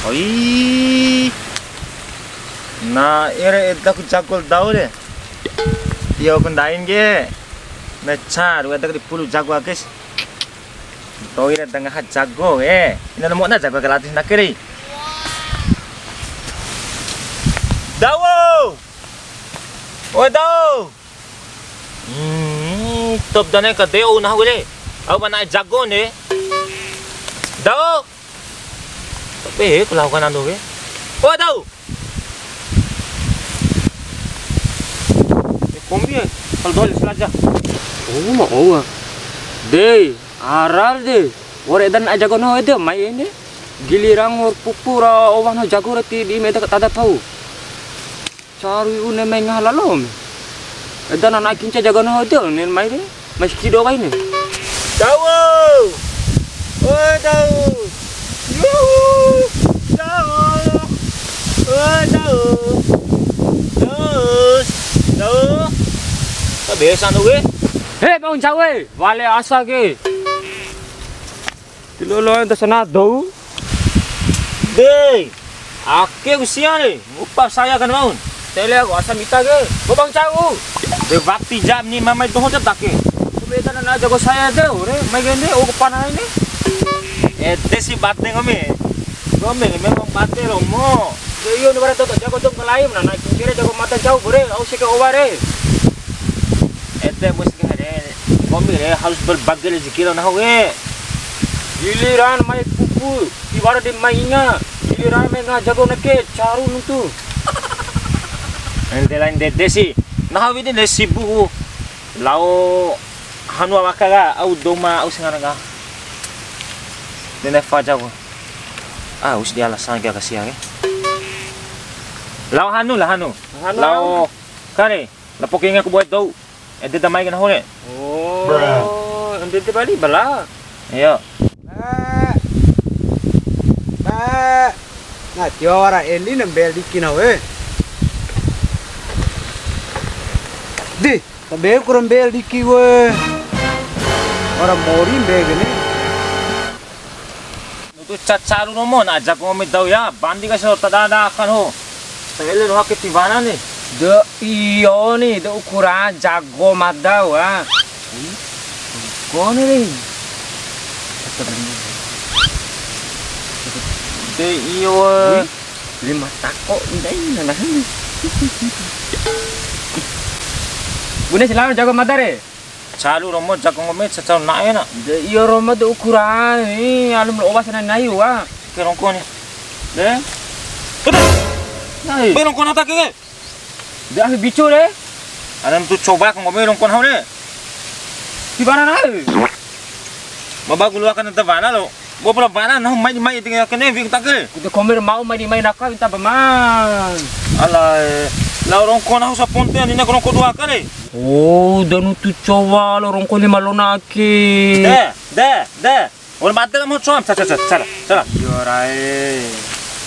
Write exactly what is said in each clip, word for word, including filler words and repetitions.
Oi. Na ere edaku jago dou re. Tio ku ndain ke. Na caru edaku di pulu jago ake si. To'i re da ngaha jago e. Ina namo na jago ke latih ndake re. Dou. Oi dou. Hmm, top dane ka deo nahu re. Au mana jago ne. Dou. Tapi he ku lakukan ando ke. Oi dou. Eh, kombi ya. Kalau dou selaja. Oh, ma oa. Dei, aral de. Ore dan aja kono ede mai ene. Giliran wa'ur pupu ra owa nahu jago ra ti di meda tada tau. Caru iu ne mai ngaha lalo me. Eda na nai kinca jago nahu ede ne mai de. Mai sido kai ne. Dou. Oi dou. Yuhu. Dou. Oi dou. Dou. Dou. Ka biasa nu ke? He, bangun cawe. Wale asa ke. Ti loa-loa enta sana dou. Dei, ake ku sia re, ngupa saya kan maun. Tele aku asa mita ke, gobang cau. De wati jam ni mamai doho jam take. Aku beda na jago saya de, ore, mai gende, oh, kepana ini. Ede si bate ngome. Ngome memang bate romo. De iyo ni bara toto jago dom kelai, mana naik kira jago mata jauh, bore, au seke owa re. Ede mus ke re, ngome re harus berbagi rezeki lo nahu ke. Giliran mai pupu, ibarat di mai inga. Giliran mai ngaha jago neke, caru nuntu. Ente lain dede si. Nahu widi ne sibuk. Lao hanu awaka ka, au doma, au sengana ka. Dene faja ko. Ah, us dia alasan kia kasia ke. Lao hanu lah hanu. Hanu. Lao kare. Lapo ke inga ku buat dou. Ede da mai ke nahu re. Oh, ede te bali bala. Iyo. Ba. Ba. Na tio wara eli na mbel diki nahu e. Di, ta be ku ra mbel diki we. Wara mori mbe geni. Nuntu cacaru romo na aja ku nggomi dou ya, bandi kai so tada aka ho. Tele roha ke tiwara ni. De iyo ni, de ukuran jago mada wa. Kone ni. De iyo. Lima tako ndai nana. Bune si lao jago mada re. Caru romo jago nggomi cacaru na'e na. De iyo romo de ukuran, eh, alum lo owa sana nai wa. Ke rongko ni. De. Nai. Be rongko na ta ke. De ahi bicu de. Ada tu coba ko nggomi rongko nahu de. Di mana nai? Baba gulu akan ta mana lo. Bo pala bara nahu mai di mai tinggal kene wing take. Kude komer mau mai di mai naka minta paman. Alai, lao rongko nahu saponte ni na rongko dua kali. Oh, danu tu cowa lao rongko lima lona ake. De, de, de. Ora mate kamu cowa, sa, sa, sa, salah, salah. Yo rae.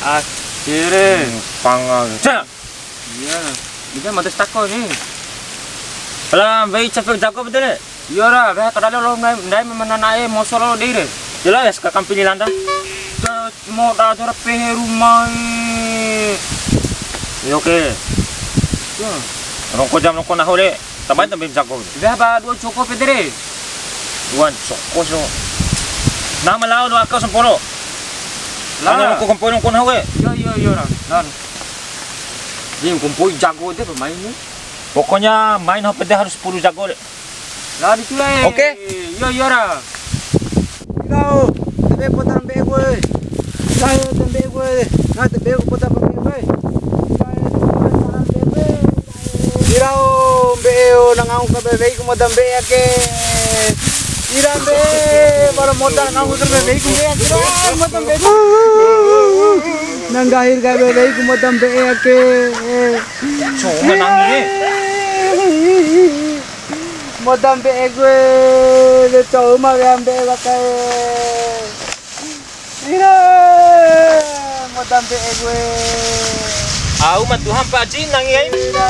Akhire. Pangal. Salah. Iya. Ida mate stako ni. Pala wei capek jago betul. Iyo ra, weha kadale lo ndai, ndai ma na'e moso lo dei re. Jelas ka kampini landa. Te mo da jora pehe rumai. Iyo ke. Yo. Rongko jam rongko nahu re. Tambain tambain jago. Weha ba dua coko pede re. Dua coko so. Nama lao dua kau sempolo. Lah. Ana rongko kompoi rongko nahu ke. Iyo iyo iyo ra. Dan. Dia kompoi jago de pemain ni. Pokoknya main H P D harus sepuluh jago deh. Lah, di sini. Oke. Iyo, iyo, ra. Kau, tebe potar mbe gue. Kau, tembe gue. Nah, tebe gue potar mbe gue. Irau, mbe, o, nangau ke bebe, ku moda mbe ake. Ira mbe, para moda nangau ke bebe, ku mbe ake. Moda mbe. Nang gahir ke bebe, ku moda mbe ake. Cuma nangis. Moda mbe'e gue, de Cou ma wea mbe'e wakae. Ira, moda mbe'e gue. Au ma Tuhan Pak Haji nangi ai. Ira,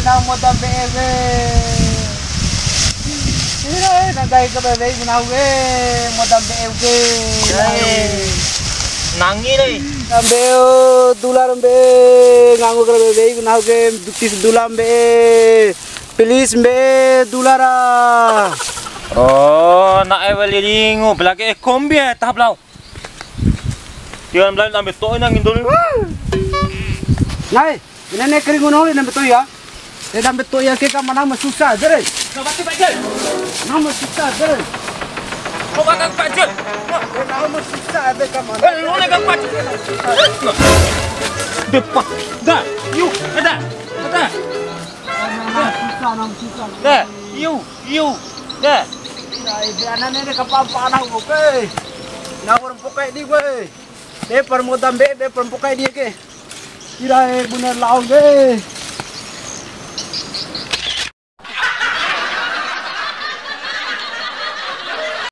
na moda mbe'e gue. Ira, na dai ka bebe nahu gue, moda mbe'e gue. Ira, nangi re. Na mbe'e o, dula ra mbe'e, nganggu ka bebe nahu gue, dutis dula mbe'e. Please mbe'e dula ra. Oh, na'e weli ringu, belake e kombi e, tahap lao. Tiwara mbali dambe to'i na ngindo ni. Nai, ina ne keringu noli dambe to'i ya. E dambe to'i ya ke ka mana ma susah aja re. Nama susah aja re. Kau kagak pajak. Nama susah aja ka mana. Eh, lu nih kagak pajak. Depan. Dah, yuk, ada. Ada. Nama susah, nama susah. Dah, yuk, yuk. Dah. Ira ede ana nene kapampa ana oke. Na orang pokai di gue. De par moda mbe'e, de par pokai di ke. Ira e bune lao ke.